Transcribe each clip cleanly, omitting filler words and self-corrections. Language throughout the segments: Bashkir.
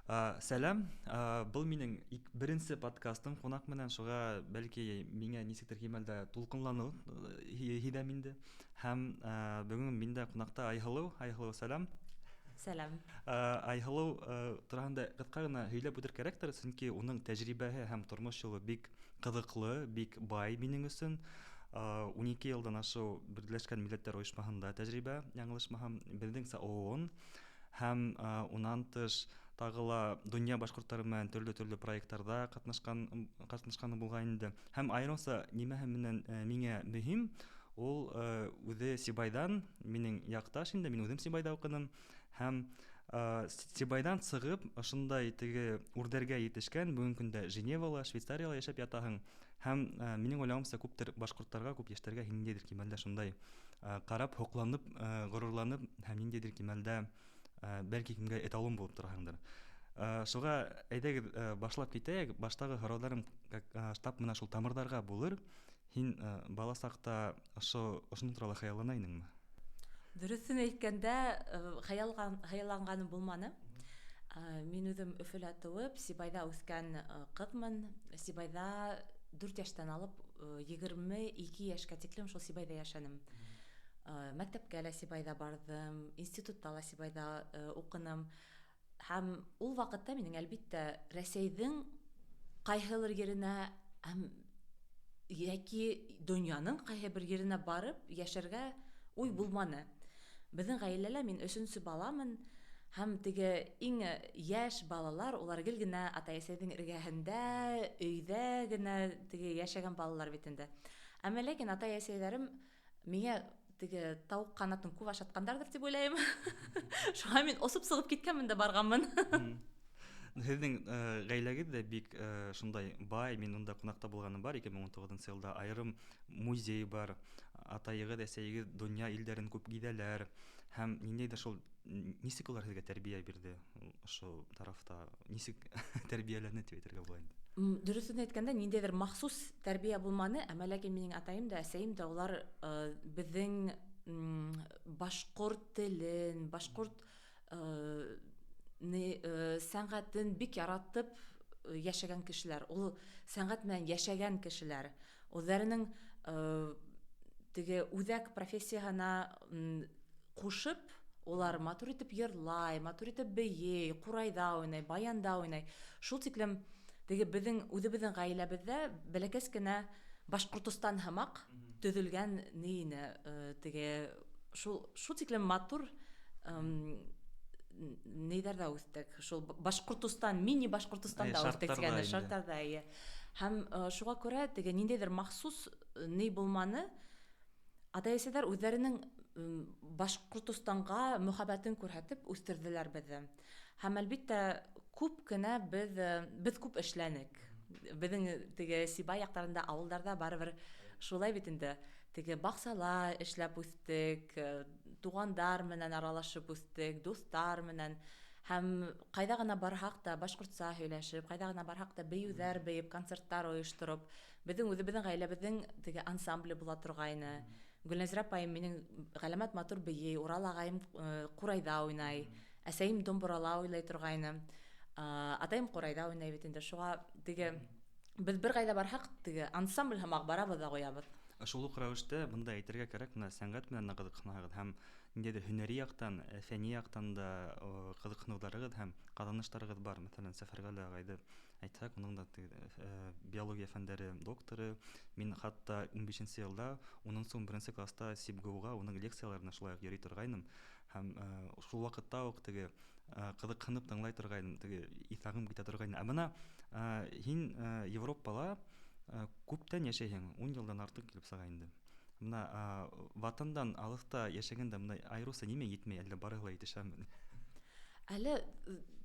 Сәләм, был минең беренсе подкастым ҡунаҡ менән, шуға бәлки миңә нисектер кимәлдә тулҡынланыу һиҙәм инде. Һәм бөгөн миндә ҡунаҡта Айһылыу. Айһылыу, сәләм. Сәләм. Айһылыу тураһында ҡыҫҡа ғына һөйләп үтер кәрәктер, сөнки уның тәжрибәһе һәм тормош юлы бик ҡыҙыҡлы, бик бай минең өсөн. 12 йылдан ашыу Берләшкән Милләттәр Ойошмаһында тәжрибә, яңылышмаһам, беҙҙеңсә ООН, һәм унан тыш тағы ла донъя башҡорттары менән төрлө-төрлө проекттарҙа ҡатнашҡаны булған инде. Һәм айырыуса нимәһе менән миңә мөһим, ул үҙе Сибайҙан, минең яҡташ инде, мин үҙем Сибайҙа уҡыным, һәм Сибайҙан сығып, ошондай теге үрҙәргә етешкән, бөгөнгө көндә Женевала, Швейцарияла йәшәп ятаһың. Һәм минең уйлауымса, күптер башҡорттарға, күп йәштәргә һин ниндәйҙер кимәлдә шундай ҡарап, һоҡланып, ғорурланып һәм ниндәйҙер кимәлдә бәлки кемгә эталон булып тораһыңдыр. Шуға әйҙәгеҙ, башлап китәйек. Баштағы һорауҙарым тап мына шул тамырҙарға булыр. Һин бала саҡта ошоно турала хыяллана инеңме? Дөрөҫөн әйткәндә, хыялланғаным булманы. Мин үҙем Өфөлә тыуып, Сибайҙа үҫкән ҡыҙмын. Сибайҙа 4 йәштән алып 22 йәшкә тиклем шул Сибайҙа йәшәнем. Мәктәпкә лә Сибайҙа барҙым, институтта ла Сибайҙа уҡыным. Һәм ул ваҡытта минең, әлбиттә, Рәсәйҙең ҡайһылыр еренә һәм йәки донъяның ҡайһы бер еренә барып йәшәргә уй булманы. Беҙҙең ғаиләлә мин өсөнсө баламын, һәм теге иң йәш балалар, улар гел генә атай-әсәйҙең эргәһендә, өйҙә генә теге йәшәгән балалар бит инде. Әммә ләкин атай-әсәйҙәрем миңә теге тауыҡ ҡанатын күп ашатҡандарҙыр тип уйлайым. Шуға мин осоп сығып киткәнмен дә барғанмын. Һеҙҙең ғаиләгеҙ ҙә бик шундай бай, мин унда ҡунаҡта булғаным бар, 2019 йылда айырым музей бар. Атайығыҙ, әсәйегеҙ донъя илдәрен күп гиҙәләр. Һәм ниндәйҙер шул, нисек улар һеҙгә тәрбиә бирҙе ошо тарафта, нисек тәрбиәләне тип әйтергә була инде? Дөрөҫөн әйткәндә, ниндәйҙер махсус тәрбиә булманы, әммә ләкин минең атайым да, әсәйем дә улар беҙҙең башҡорт телен, башҡорт сәнғәтен бик яратып йәшәгән кешеләр. Ул сәнғәт менән йәшәгән кешеләр. Үҙҙәренең теге үҙәк профессияһына ҡушып, улар матур итеп йырлай, матур итеп бейей, ҡурайҙа уйнай, баянда уйнай. Шул тиклем теге беҙҙең үҙебеҙҙең ғаиләбеҙҙә бәләкәс кенә Башҡортостан һымаҡ төҙөлгән ни ине, теге шул тиклем матур ниҙәрҙә үҫтек. Шул Башҡортостан, мини Башҡортостанда үҫтек тигән шарттарҙа, эйе. Һәм шуға күрә теге ниндәйҙер махсус ни булманы. Атай-әсәйҙәр үҙҙәренең Башҡортостанға мөхәббәтен күрһәтеп үҫтерҙеләр беҙҙе. Һәм әлбиттә күп кенә беҙ күп эшләнек. Беҙҙең теге Сибай яҡтарында, ауылдарҙа барыбер шулай бит инде. Теге баҡсала эшләп үҫтек, туғандар менән аралашып үҫтек, дуҫтар менән. Һәм ҡайҙа ғына барһаҡ та башҡортса һөйләшеп, ҡайҙа ғына барһаҡ та бейеүҙәр бейеп, концерттар ойоштороп, беҙҙең үҙебеҙҙең ғаиләбеҙҙең теге ансамбле була торғайны. Гөлнәзирә апайым минең ғәләмәт матур бейей, Урал ағайым ҡурайҙа уйнай, әсәйем домбырала уйлай торғайны. Атайым ҡурайҙа уйнай бит инде. Шуға теге беҙ бер ҡайҙа барһаҡ, теге ансамбль һымаҡ барабыҙ ҙа ҡуябыҙ. Шул уҡ рәүештә бында әйтергә кәрәк, бына сәнғәт менән ҡыҙыҡһынаһығыҙ һәм ниндәйҙер һөнәри яҡтан, фәнни яҡтан да ҡыҙыҡһыныуҙарығыҙ һәм ҡаҙаныштарығыҙ бар. Мәҫәлән, Сәфәрғәле ағайҙы әйтһәк, уның да биология фәндәре докторы. Мин хатта 15-нсе йылда унынсы, 11-нсе класта СибГУға уның лекцияларына шулай уҡ йөрөй торғайным. Һәм шул ваҡытта уҡ теге ҡыҙыҡһынып тыңлай торғайным, теге иҫағым китә торғайны. Ә бына һин Европала күптән йәшәйһең, 10 йылдан артыҡ килеп сыға инде. Бына ватандан алыҫта йәшәгәндә бына айырыуса нимә етмәй, әллә барыһы ла етешәме? Әле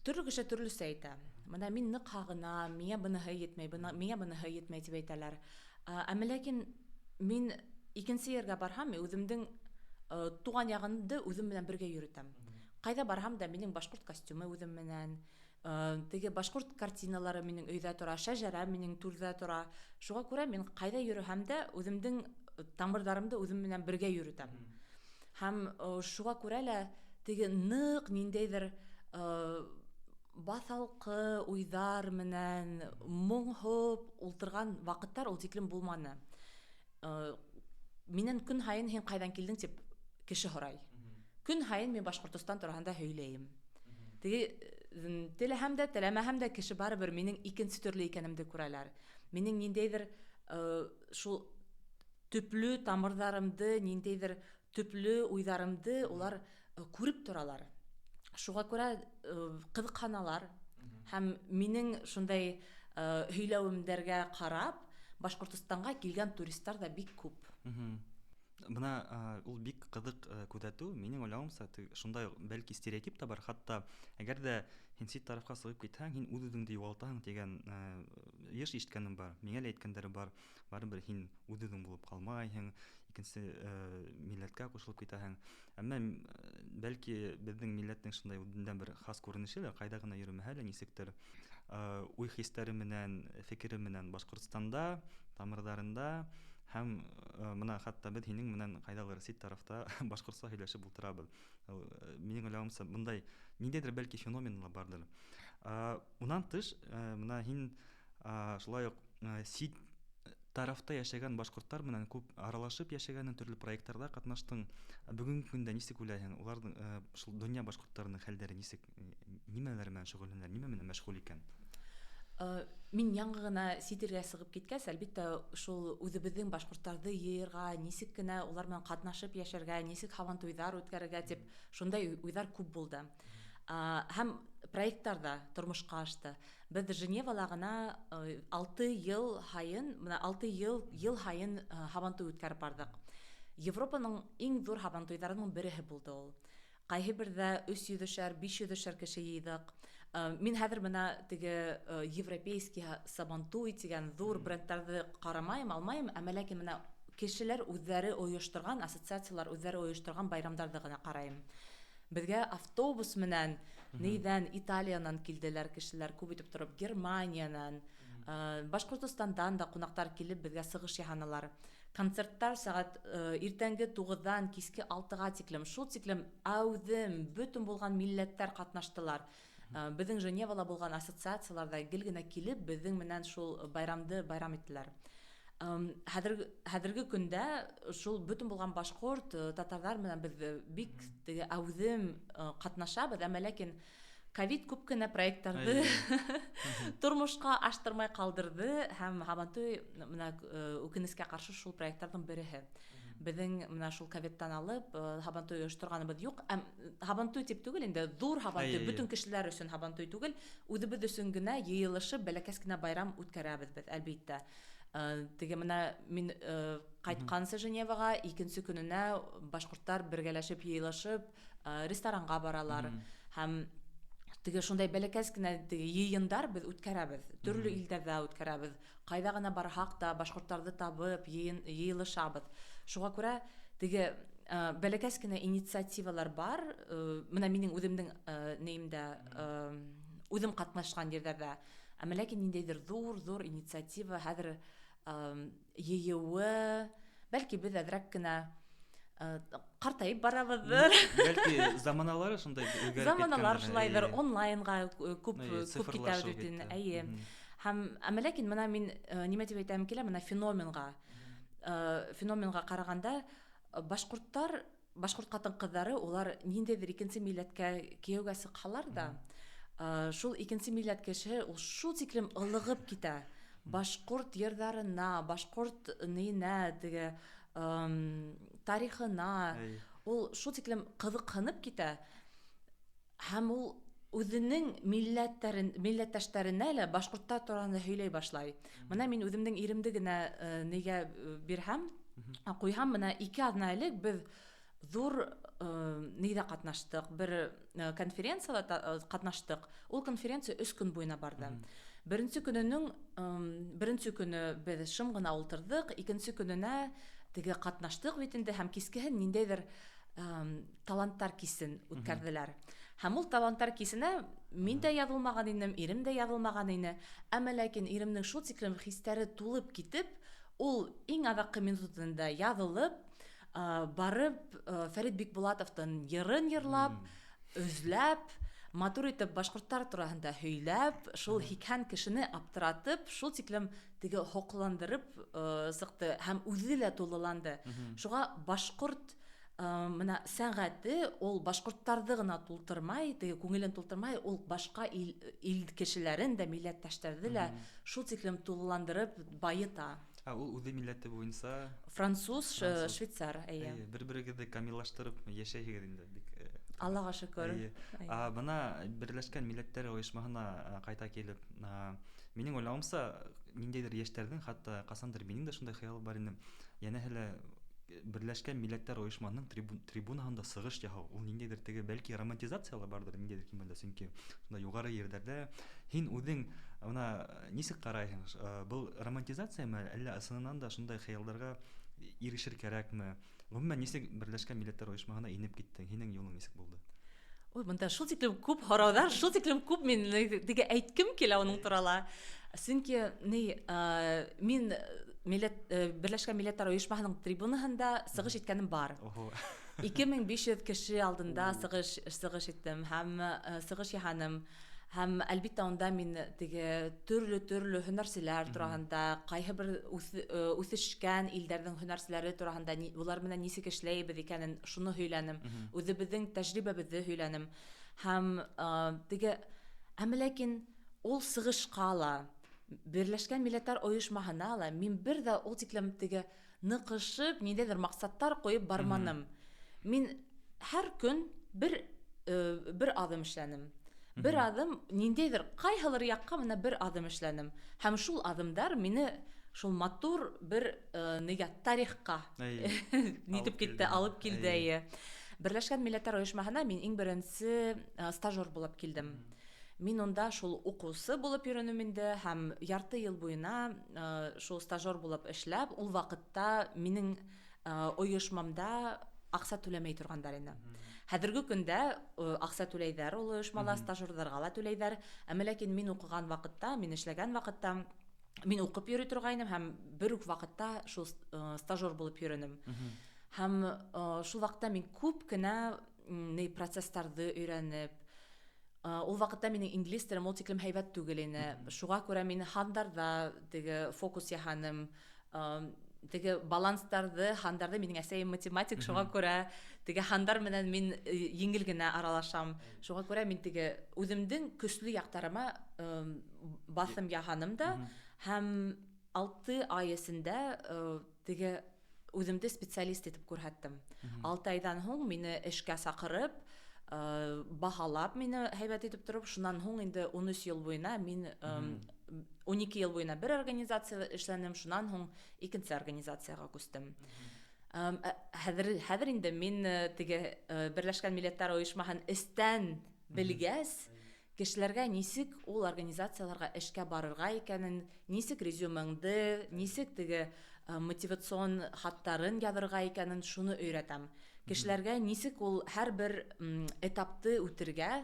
төрлө кеше төрлөсә әйтә. Бына мин ныҡ һағынам, миңә быныһы етмәй, миңә быныһы етмәй тип әйтәләр. Әммә ләкин мин икенсе ергә барһам, мин үҙемдең туған яғымды үҙем менән бергә йөрөтәм. Ҡайҙа барһам да минең башҡорт костюмы үҙем менән, теге башҡорт картиналары минең өйҙә тора, шәжәрә минең түрҙә тора. Шуға күрә мин ҡайҙа йөрөһәм дә үҙемдең тамырҙарымды үҙем менән бергә йөрөтәм. Һәм шуға күрә лә теге ныҡ ниндәйҙер Баҫалҡы уйҙар менән моңһоп ултырған ваҡыттар ул тиклем булманы. Минән көн һайын һин ҡайҙан килдең тип кеше һорай. Көн һайын мин Башҡортостан тураһында һөйләйем. Теге теләһәм дә, теләмәһәм дә кеше барыбер минең икенсе төрлө икәнемде күрәләр. Минең ниндәйҙер шул төплө тамырҙарымды, ниндәйҙер төплө уйҙарымды улар күреп торалар. Шуға күрә ҡыҙыҡһыналар һәм минең шундай һөйләүемдәргә ҡарап Башҡортостанға килгән туристар ҙа бик күп. Бына ул бик ҡыҙыҡ күҙәтеү, минең уйлауымса, шундай бәлки стереотип та бар, хатта әгәр ҙә һин сит тарафҡа сығып китһәң, һин үҙ-үҙеңде юғалтаһың тигән йыш ишеткәнем бар, миңә лә әйткәндәре бар. Барыбер һин үҙ-үҙең булып ҡалмайһың, икенсе милләткә ҡушылып китәһең. Әммә бәлки беҙҙең милләттең шундай үҙендә бер хас күренеше лә, ҡайҙа ғына йөрөмәһә лә, нисектер уй-хистәре менән, фекере менән Башҡортостанда, тамырҙарында һәм бына хатта беҙ һинең менән ҡайҙалыр сит тарафта башҡортса һөйләшеп ултырабыҙ. Минең уйлауымса, бындай ниндәйҙер бәлки феномен ла барҙыр. Унан тыш, бына һин шулай уҡ сит тарафта йәшәгән башҡорттар менән күп аралашып йәшәгәнең, төрлө проекттарҙа ҡатнаштың. Бөгөнгө көндә нисек уйлайһың, уларҙың шул донъя башҡорттарының хәлдәре нисек, нимәләр менән шөғөлләнәләр, нимә менән мәшғүл икән? Мин яңы ғына сит илгә сығып киткәс, әлбиттә, шул үҙебеҙҙең башҡорттарҙы йыйырға, нисек кенә улар менән ҡатнашып йәшәргә, нисек һабантуйҙар үткәрергә тип шундай уйҙар күп булды. Һәм проекттар ҙа тормошҡа ашты. Беҙ Женевала ғына 6 йыл һайын, бына 6 йыл, йыл һайын һабантуй үткәреп барҙыҡ. Европаның иң ҙур һабантуйҙарының береһе булды ул. Ҡайһы берҙә өс йөҙөшәр, биш йөҙөшәр кеше йыйҙыҡ. Мин хәҙер бына теге европейский сабантуй тигән ҙур брендтарҙы ҡарамайым, алмайым, әммә ләкин бына кешеләр үҙҙәре ойошторған, ассоциациялар үҙҙәре ойошторған байрамдарҙы ғына ҡарайым. Беҙгә автобус менән нейҙән Италиянан килделәр кешеләр, күп итеп тороп Германиянан, Башҡортостандан да ҡунаҡтар килеп беҙгә сығыш яһанылар. Концерттар сәғәт иртәнге 9-дан киске 6-ға тиклем, шул тиклем әүҙем, бөтөн булған милләттәр ҡатнаштылар. Беҙҙең Женевала булған ассоциацияларҙа гел генә килеп, беҙҙең менән шул байрамды байрам иттеләр. Хәҙерге көндә шул бөтөн булған башҡорт, татарҙар менән беҙ бик теге әүҙем ҡатнашабыҙ, әммә ләкин ковид күп кенә проекттарҙы тормошҡа аштырмай ҡалдырҙы һәм һабантуй бына үкенескә ҡаршы шул проекттарҙың береһе. Беҙҙең бына шул ковидтан алып һабантуй ойошторғаныбыҙ юҡ. Һабантуй тип түгел инде, ҙур һабантуй, бөтөн кешеләр өсөн һабантуй түгел, үҙебеҙ өсөн генә йыйылышып бәләкәс кенә байрам үткәрәбеҙ беҙ, әлбиттә. Теге бына мин ҡайтҡансы Женеваға икенсе көнөнә башҡорттар бергәләшеп йыйылышып ресторанға баралар. Һәм теге шундай бәләкәс кенә теге йыйындар беҙ үткәрәбеҙ, төрлө илдәрҙә үткәрәбеҙ. Ҡайҙа ғына барһаҡ та башҡорттарҙы табып йыйылышабыҙ. Шуға күрә теге бәләкәс кенә инициативалар бар. Бына минең үҙемдең нейемдә, үҙем ҡатнашҡан ерҙәрҙә. Әммә ләкин ниндәйҙер ҙур-ҙур инициатива хәҙер йыйыуы, бәлки беҙ әҙерәк кенә ҡартайып барабыҙҙыр. Бәлки заманалары шундай үҙгәреп Заманалар киткәндер, шулайҙыр, әйе. Онлайнға Әйе, күп цифрлашыу китәбеҙ бит инде, китте. Әйе. Һәм әммә ләкин бына мин нимә тип әйтәм килә, бына феноменға ҡарағанда, башҡорттар, башҡорт ҡатын-ҡыҙҙары улар ниндәйҙер икенсе милләткә кейәүгә сыҡһалар да, шул икенсе милләт кешеһе ул шул тиклем ылығып китә. Башҡорт йырҙарына, башҡорт нейенә, теге тарихына, ул шул тиклем ҡыҙыҡһынып китә. Һәм ул үҙенең милләттәштәренә лә башҡорттар тураһында һөйләй башлай. Бына мин үҙемдең иремде генә нигә бирһәм, ҡуйһам, бына 2 аҙна элек беҙ ҙур нейҙә ҡатнаштыҡ, бер конференцияла ҡатнаштыҡ. Ул конференция 3 көн буйына барҙы. Беренсе беренсе көнө беҙ шым ғына ултырҙыҡ, икенсе көнөнә теге ҡатнаштыҡ бит инде, һәм кискеһен ниндәйҙер таланттар кисен үткәрҙеләр. Һәм ул таланттар кисенә мин дә яҙылмаған инем, ирем дә яҙылмаған ине. Әммә ләкин иремдең шул тиклем хистәре тулып китеп, ул иң аҙаҡҡы минутында яҙылып, барып, Фәрит Бикбулатовтың йырын йырлап, өзләп, Матур итеп башҡорттар тураһында һөйләп, шул 80 кешене аптыратып, шул тиклем теге һоҡландырып сыҡты һәм үҙе лә тулыланды. Шуға башҡорт мына сәнғәте ул башҡорттарҙы ғына тултырмай, теге күңелен тултырмай, ул башҡа ил кешеләрен дә, милләттәштәрҙе лә шул тиклем тулыландырып байыта. Ә ул үҙе милләте буйынса француз, швейцар, эйе. Бер-берегеҙҙе камиллаштырып йәшәйһегеҙ инде бик. Аллаға шөкөр. Бына Берләшкән Милләттәр Ойошмаһына ҡайта килеп, минең уйлауымса, ниндәйҙер йәштәрҙең, хатта ҡасандыр минең дә шундай хыял бар ине. Йәнәһе лә Берләшкән Милләттәр Ойошмаһының трибунаһында сығыш яһау, ул ниндәйҙер теге бәлки романтизация ла барҙыр ниндәйҙер кимәлдә, сөнки шунда юғары ерҙәрҙә һин үҙең бына нисек ҡарайһың, был романтизациямы, әллә ысынынан да шундай хыялдарға ирешер кәрәкме? Ғөмүмән, нисек Берләшкән Милләттәр Ойошмаһына инеп киттең? Һинең юлың нисек булды? Ой, бында шул тиклем күп һорауҙар, шул тиклем күп мин теге әйткем килә уның турала. Сөнки ни мин Берләшкән Милләттәр Ойошмаһының трибунаһында сығыш иткәнем бар. 2500 кеше алдында сығыш иттем һәм сығыш яһаным. Һәм әлбиттә унда мин теге төрлө-төрлө һөнәрселәр тураһында, ҡайһы бер үҫешкән илдәрҙең һөнәрселәре тураһында, улар менән нисек эшләйбеҙ икәнен шуны һөйләнем. Үҙебеҙҙең тәжрибәбеҙҙе һөйләнем. Һәм теге, әммә ләкин ул сығышҡа ла, Берләшкән Милләттәр Ойошмаһына ла мин бер ҙә ул тиклем теге ныҡышып, ниндәйҙер маҡсаттар ҡуйып барманым. Мин һәр көн бер аҙым эшләнем. Бер аҙым ниндәйҙер ҡайһылыр яҡҡа менә бер аҙым эшләнем. Һәм шул аҙымдар мине шул матур бер нигә тарихҡа нитеп китте, алып килде. Берләшкән Милләттәр Ойошмаһына мин иң беренсе стажер булып килдем. Мин унда шул уҡыусы булып йөрөнөм инде һәм ярты йыл буйына шул стажер булып эшләп, ул ваҡытта минең ойошмамда аҡса түләмәй торғандар ине. Хәҙерге көндә аҡса түләйҙәр ул ойошмала, стажерҙарға ла түләйҙәр. Әммә ләкин мин уҡыған ваҡытта, мин эшләгән ваҡытта мин уҡып йөрөй торғайным һәм бер үк ваҡытта шул стажер булып йөрөнөм. Һәм шул ваҡытта мин күп кенә ни процесстарҙы өйрәнеп, ул ваҡытта минең инглиз телем ул тиклем һәйбәт түгел ине. Шуға күрә мин һандарҙа теге фокус яһаным, теге баланстарҙы, һандарҙы. Минең әсәйем математик, шуға күрә теге һандар менән мин еңел генә аралашам. Шуға күрә мин теге үҙемдең көслө яҡтарыма баҫым яһаным да һәм 6 ай эсендә теге үҙемде специалист итеп күрһәттем. 6 айҙан һуң мине эшкә саҡырып, баһалап мине һәйбәт итеп тороп, шунан һуң инде 13 йыл буйына мин 12 йыл буйына бер организацияла эшләнем, шунан һуң икенсе организацияға күстем. Хәҙер инде мин теге Берләшкән Милләттәр Ойошмаһын эстән белгәс, кешеләргә нисек ул организацияларға эшкә барырға икәнен, нисек резюмеңде, нисек теге мотивацион хаттарын яҙырға икәнен шуны өйрәтәм. Кешеләргә нисек ул һәр бер этапты үтергә,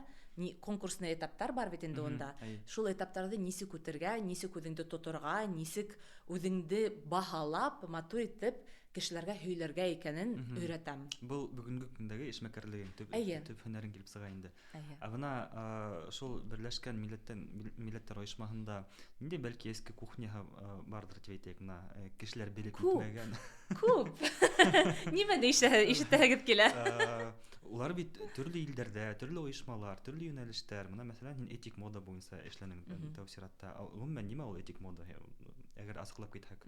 конкурсный этаптар бар бит инде унда. Шул этаптарҙы нисек үтергә, нисек үҙеңде тоторға, нисек үҙеңде баһалап, матур итеп кешеләргә һөйләргә икәнен өйрәтәм. Был бөгөнгө көндәге эшмәкәрлегең төп һөнәрең килеп сыға инде. Ә бына шул Берләшкән Милләттәр Ойошмаһында ниндәй бәлки эске кухняһы барҙыр тип әйтәйек, бына кешеләр белеп үтмәгән. Күп. Нимәне ишетәһегеҙ килә? Улар бит төрлө илдәрҙә, төрлө ойошмалар, төрлө йүнәлештәр. Бына мәҫәлән, һин этик мода буйынса эшләнең тәү сиратта. Ғөмүмән, нимә ул этик мода? Әгәр асыҡлап китһәк.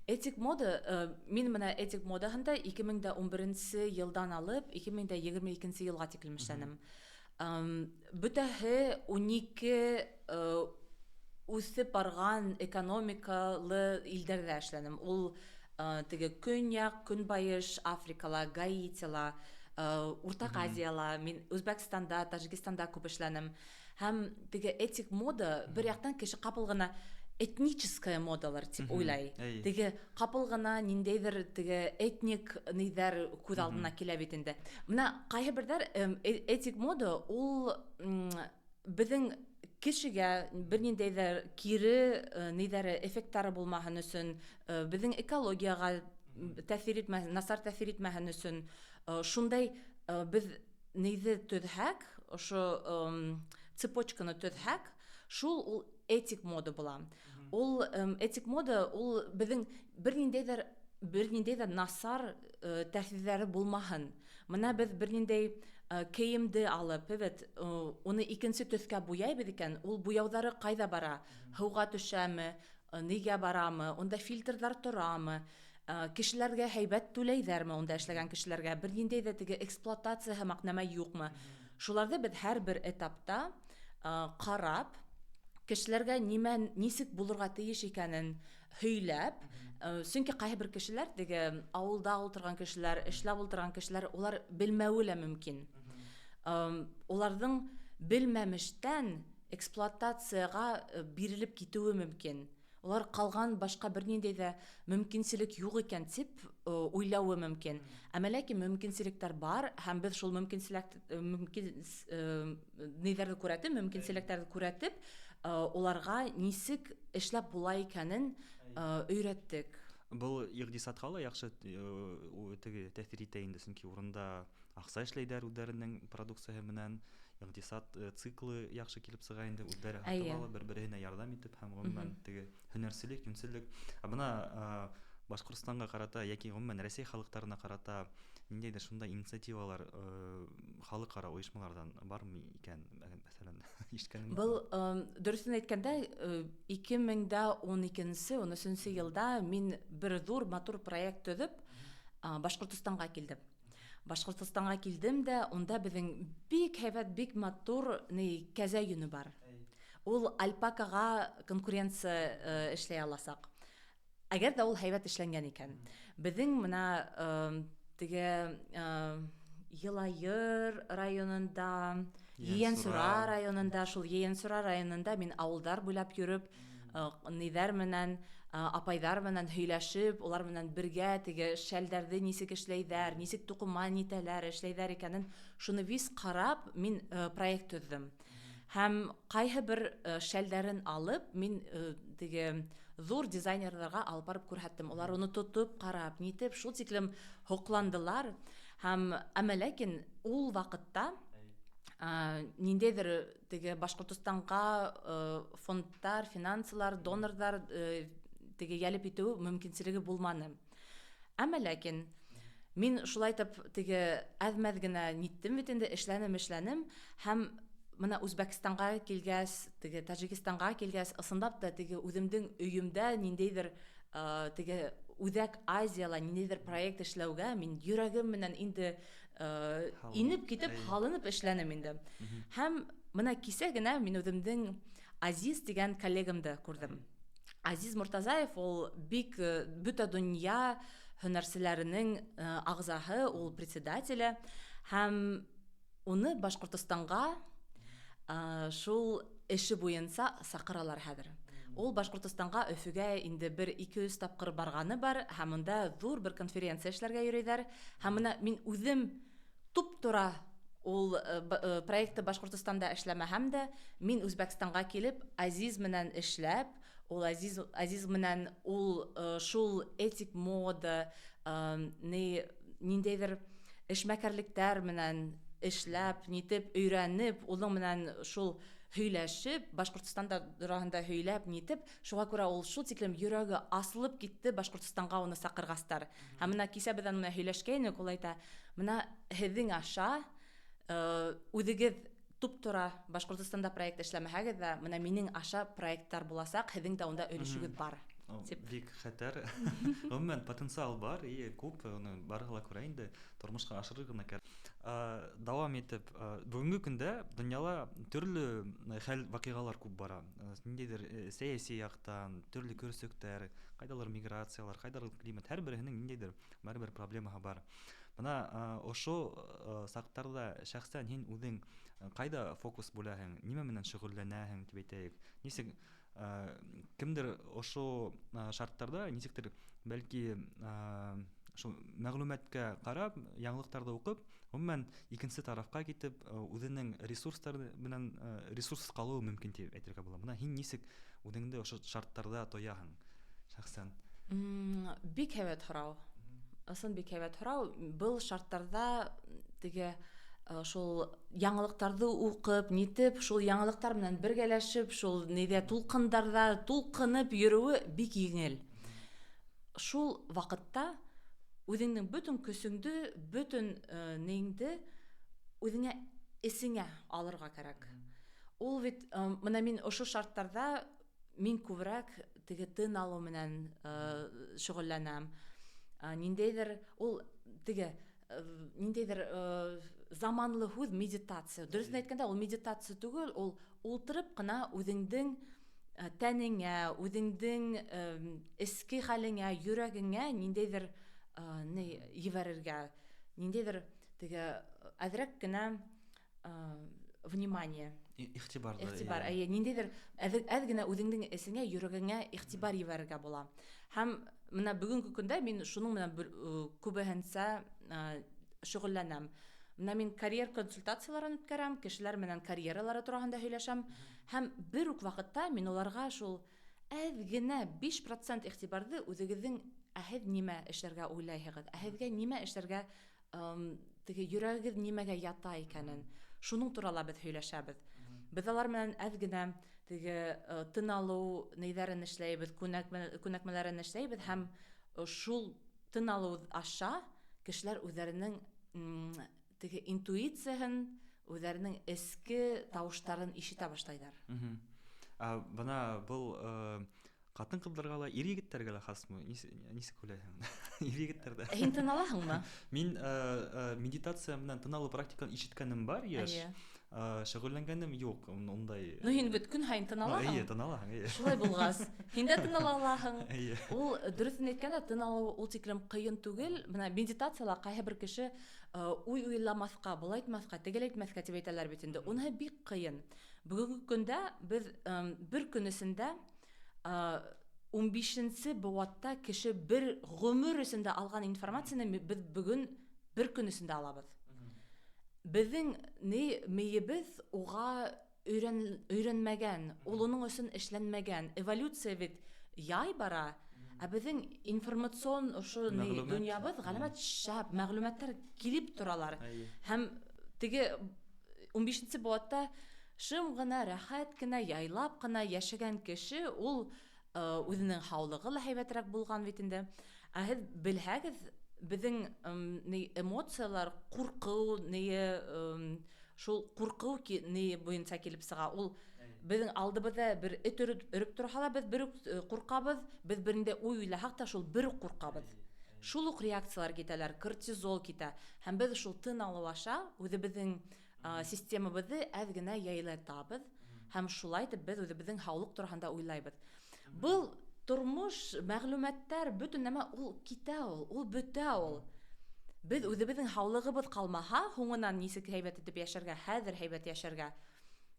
Этик мода, мин бына этик модаһында 2011 йылдан алып 2022 йылға тиклем эшләнем. Бөтәһе 12 үҫеп барған экономикалы илдәрҙә эшләнем. Ул теге көньяҡ, көнбайыш Африкала, Гаитила, Уртаҡ Азияла, мин Үзбәкстанда, Тажикстанда күп эшләнем. Һәм теге этик мода бер яҡтан кеше ҡапыл ғына этническая модалар тип уйлай. Теге ҡапыл ғына ниндәйҙер теге этник ниҙәр күҙ алдына килә бит инде. Бына ҡайһы берҙәр этик мода ул беҙҙең кешегә бер ниндәйҙер кире ниҙәре эффекттары булмаһын өсөн, беҙҙең экологияға тәьҫир итмәһен, насар тәьҫир итмәһен өсөн шундай беҙ ниҙе төҙһәк, Ошо цепочканы төҙһәк, шул ул этик мода була. Ул этик мода ул беҙҙең бер ниндәй ҙә насар тәьҫирҙәре булмаһын. Мына беҙ бер ниндәй кейемде алып, эвет, уны икенсе төҫкә буяйбыҙ икән, ул буяуҙары ҡайҙа бара? Һыуға төшәме, нигә барамы? Унда фильтрҙар торамы? Кешеләргә һәйбәт түләйҙәрме унда эшләгән кешеләргә? Бер ниндәй ҙә теге эксплуатация һымаҡ нәмә юҡмы? Шуларҙы беҙ һәр бер этапта ҡарап, кешеләргә нимә, нисек булырға тейеш икәнен һөйләп, сөнки ҡайһы бер кешеләр, теге ауылда ултырған кешеләр, эшләп ултырған кешеләр, улар белмәүе лә мөмкин. Уларҙың белмәмештән эксплуатацияға бирелеп китеүе мөмкин. Улар ҡалған башҡа бер ниндәй ҙә мөмкинселек юҡ икән тип уйлауы мөмкин. Әммә ләкин мөмкинселектәр бар, һәм беҙ шул мөмкинселек мөмкин ниҙәрҙе күрәтеп, мөмкинселектәрҙе күрәтеп, уларға нисек эшләп була икәнен өйрәттек. Был иҡтисадҡа ла яҡшы теге тәьҫир итә инде, сөнки урында аҡса эшләйҙәр үҙҙәренең продукцияһы менән, иҡтисад циклы яҡшы килеп сыға инде, үҙҙәре һатып ала, бер-береһенә ярҙам итеп һәм ғөмүмән теге һөнәрселек, йүнселлек. Ә бына Башҡортостанға ҡарата йәки ғөмүмән Рәсәй халыҡтарына ҡарата ниндәйҙер шундай инициативалар халыҡ-ара ойошмаларҙан бармы икән, мәҫәлән, ишеткәнең? Был дөрөҫөн әйткәндә, 2012-, 13-нсе йылда мин бер ҙур матур проект төҙөп, Башҡортостанға килдем. Башҡортостанға килдем дә, унда беҙҙең бик һәйбәт, бик матур ни кәзә йөнө бар. Ул альпакаға конкуренция эшләй аласаҡ. Әгәр ҙә ул һәйбәт эшләнгән икән. Беҙҙең мына теге Йылайыр районында, Ейәнсура районында, шул Ейәнсура районында мин ауылдар буйлап йөрөп, ниҙәр менән, апайҙар менән һөйләшеп, улар менән бергә теге шәлдәрҙе нисек эшләйҙәр, нисек туҡыма нитәләр, эшләйҙәр икәнен шуны вис ҡарап, мин проект төҙҙөм. Һәм ҡайһы бер шәлдәрен алып, мин теге ҙур дизайнерҙарға алып барып күрһәттем. Улар уны тотоп ҡарап, нитеп, шул тиклем һоҡландылар. Һәм әммә ләкин ул ваҡытта ниндәйҙер теге Башҡортостанға фондтар, финансылар, донорҙар теге йәлеп итеү мөмкинселеге булманы. Әммә ләкин мин шулай итеп теге әҙ-мәҙ генә ниттем бит инде, эшләнем, эшләнем һәм мына Үзбәкстанға килгәс, теге Тажикстанға килгәс, ысынлап та теге үҙемдең өйөмдә ниндәйҙер теге Үҙәк Азияла ниндәйҙер проект эшләүгә мин йөрәгем менән инде инеп китеп, һалынып эшләнем инде. Һәм мына кисә генә мин үҙемдең Азиз тигән коллегамды күрҙем. Азиз Мортазаев ул бик бөтә донъя һөнәрселәренең ағзаһы, ул председателе, һәм уны Башҡортостанға шул эше буйынса саҡыралар хәҙер. Ул Башҡортостанға, Өфөгә инде бер 200 тапҡыр барғаны бар, һәм унда ҙур бер конференция эшләргә йөрөйҙәр. Һәм мына мин үҙем туп-тура ул проектты Башҡортостанда эшләмәһәм дә, мин Үзбәкстанға килеп, Азиз менән эшләп, ул Азиз менән ул шул этик мода, ни ниндәйҙер эшмәкәрлектәр менән эшләп, нитеп, өйрәнеп, уның менән шул һөйләшеп, Башҡортостанда тураһында һөйләп, нитеп, шуға күрә ул шул тиклем йөрәге асылып китте Башҡортостанға уны саҡырғастар. Һәм мына кисә беҙ уның менән һөйләшкәйнек, ул әйтә: "Мына һеҙҙең аша үҙегеҙ туп-тура Башҡортостанда проект эшләмәһәгеҙ ҙә, мына минең аша проекттар буласаҡ, һеҙҙең дә унда өлөшөгөҙ бар." Тип. Бик хәтәр. Ғөмүмән, потенциал бар, и күп, уны барыһы ла күрә инде, тормошҡа ашырыр ғына кәрәк. Дауам итеп, бөгөнгө көндә донъяла төрлө хәл ваҡиғалар күп бара. Ниндәйҙер сәйәси яҡтан, төрлө көрсөктәр, ҡайҙалыр миграциялар, ҡайҙалыр климат, һәр береһенең ниндәйҙер барыбер проблемаһы бар. Бына ошо саҡтарҙа шәхсән һин үҙең ҡайҙа фокус бүләһең, нимә менән шөғөлләнәһең тип әйтәйек? Нисек кемдер ошо шарттарҙа нисектер бәлки ошо мәғлүмәткә ҡарап, яңылыҡтарҙы уҡып, ғөмүмән икенсе тарафҡа китеп, үҙенең ресурстары менән ресурс ҡалыуы мөмкин тип әйтергә була. Бына һин нисек үҙеңде ошо шарттарҙа тояһың шәхсән? Бик һәйбәт һорау. Ысын бик һәйбәт һорау. Был шарттарҙа теге Шул яңылыҡтарҙы уҡып, нитеп, шул яңылыҡтар менән бергәләшеп, шул ниҙә тулҡындарҙа тулҡынып йөрөүе бик еңел. Шул ваҡытта үҙеңдең бөтөн көсөңдө, бөтөн неңде үҙеңә эсеңә алырға кәрәк. Ул бит бына мин ошо шарттарҙа мин күберәк теге тын алыу менән шөғөлләнәм. Ниндәйҙер ул теге ниндәйҙер заманлы һүҙ медитация. Дөрөҫөн әйткәндә, ул медитация түгел, ул ултырып ҡына үҙеңдең тәнеңә, үҙеңдең эске хәлеңә, йөрәгеңә ниндәйҙер ни ебәрергә, ниндәйҙер теге әҙерәк кенә внимание. Иғтибар. Иғтибар, эйе, ниндәйҙер әҙ генә үҙеңдең эсеңә, йөрәгеңә иғтибар ебәрергә була. Һәм бына бөгөнгө көндә мин шуның менән күбеһенсә шөғөлләнәм. Бына мин карьер консультацияларын үткәрәм, кешеләр менән карьералары тураһында һөйләшәм. Һәм бер үк ваҡытта мин уларға шул әҙ генә 5% иғтибарҙы үҙегеҙҙең, ә һеҙ нимә эшләргә уйлайһығыҙ, ә һеҙгә нимә эшләргә, теге йөрәгегеҙ нимәгә ята икәнен, шуның турала беҙ һөйләшәбеҙ. Беҙ алар менән әҙ генә теге тын алыу нейҙәрен эшләйбеҙ, күнәкмәләрен эшләйбеҙ, һәм шул тын алыу аша кешеләр үҙҙәренең теге интуицияһын, үҙҙәренең эске тауыштарын ишетә башлайҙар. Ә бына был ҡатын-ҡыҙҙарға ла, ир-егеттәргә лә хасмы? Нисек уйлайһың? Ир-егеттәрҙә. Һин тын алаһыңмы? Мин медитация менән тын алыу практикаһын ишеткәнем бар, йәш. Шөғөлләнгәнем юҡ, ундай. Ну, һин бит көн һайын тын алаһың. Эйе, тын алаһың, эйе. Шулай булғас, һин дә тын ала алаһың. Эйе. Ул дөрөҫөн әйткәндә, тын алыу ул тиклем ҡыйын түгел. Бына медитацияла ҡайһы бер кеше уй уйламаҫҡа, былай итмәҫкә, тегеләй итмәҫкә тип әйтәләр бит инде. Уныһы бик ҡыйын. Бөгөнгө көндә беҙ бер көн эсендә ун бишенсе быуатта кеше бер ғүмер эсендә алған информацияны беҙ бөгөн бер көн эсендә алабыҙ. Беҙҙең ни мейебеҙ уға өйрәнмәгән, ул уның өсөн эшләнмәгән. Эволюция бит яй бара, ә беҙҙең информацион ошо ни Мәғлүмәт. донъябыҙ ғәләмәт шәп, мәғлүмәттәр килеп торалар. Эйе. Һәм теге ун бишенсе быуатта шым ғына, рәхәт кенә, яйлап ҡына йәшәгән кеше ул үҙенең һаулығы ла һәйбәтерәк булған бит инде. Ә һеҙ белһәгеҙ, беҙҙең ни эмоциялар ҡурҡыу, ни шул ҡурҡыу ни буйынса килеп сыға. Ул беҙҙең алдыбыҙҙа бер эт өрөп торһа ла, беҙ бер үк ҡурҡабыҙ, беҙ бер ниндәй уй уйлаһаҡ та шул бер үк ҡурҡабыҙ. Шул уҡ реакциялар китәләр, кортизол китә. Һәм беҙ шул тын алыу аша үҙебеҙҙең системабыҙҙы әҙ генә яйлатабыҙ. Һәм шулай итеп беҙ үҙебеҙҙең һаулыҡ тураһында уйлайбыҙ. Был тормош, мәғлүмәттәр, бөтөн нәмә ул китә ул, ул бөтә ул. Беҙ үҙебеҙҙең һаулығыбыҙ ҡалмаһа, һуңынан нисек һәйбәт итеп йәшәргә, хәҙер һәйбәт йәшәргә,